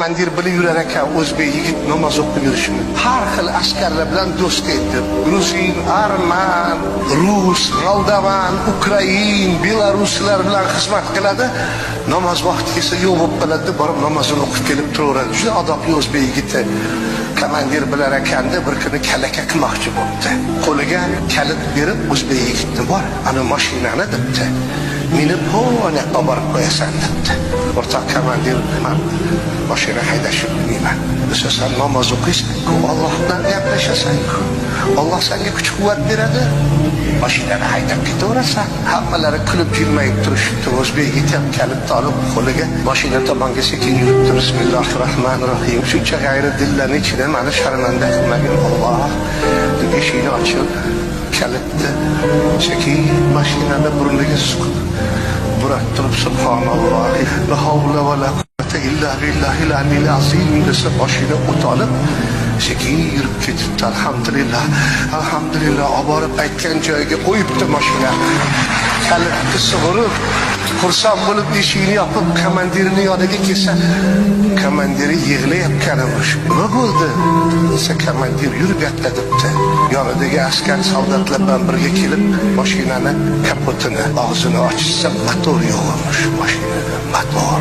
Komandir bilib yurar ekan o'zbek yigit namoz o'qib yurishini. Har xil askarlar bilan do'st edi. Gruzin, arman, rus, moldovan, ukrain, belaruslar bilan xizmat qiladi. Namoz vaqti kelsa yo'q bo'lib qoladi, borib namozini o'qib kelib turaveradi. Juda odobli o'zbek yigiti. Komandir bilar ekanda bir kuni kalaka qilmoqchi bo'libdi. Qo'liga kalit berib o'zbek yigitni bor, ana mashinani debdi. Meni yoqqa borib qo'yasan debdi. O'rtoq komandir, man mashina haydashni bilmayman. Desa, sen namoz o'qiysan-ku, Alloh bilan gaplashasan-ku. Alloh senga kuch-quvvat beradi. Mashinani haydab ketaverasan. Hammalari kulib jilmayib turishibdi. O'zbek yigit ham kalitni olib qo'liga mashina tomonga sekin yuribdi. Bismillahirrohmanirrohim. Shuncha g'ayri dillarning ichida meni sharmanda qilmagin Alloh. Deb eshikni ochib, kalitni sekin mashinani burniga suqib burab turib, subhanalloh, la havla va la quvvata illa billahil aliyyil azim desa, mashina o't olib sekin yurib ketibdi. Alhamdulillah, alhamdulillah, olib borib aytgan joyiga qo'yibdi mashina. Kalitni sug'urib, xursand bo'lib eshikni yopib, komandirning yoniga kelsa, komandiri yig'layotgan emish. Nima bo'ldi? Desa, komandir yurib yoqqa debdi. Yonidagi askar soldatlar bilan birga kelib, mashinani kapotini og'zini ochsa, motor yo'q emish mashinada. Motor.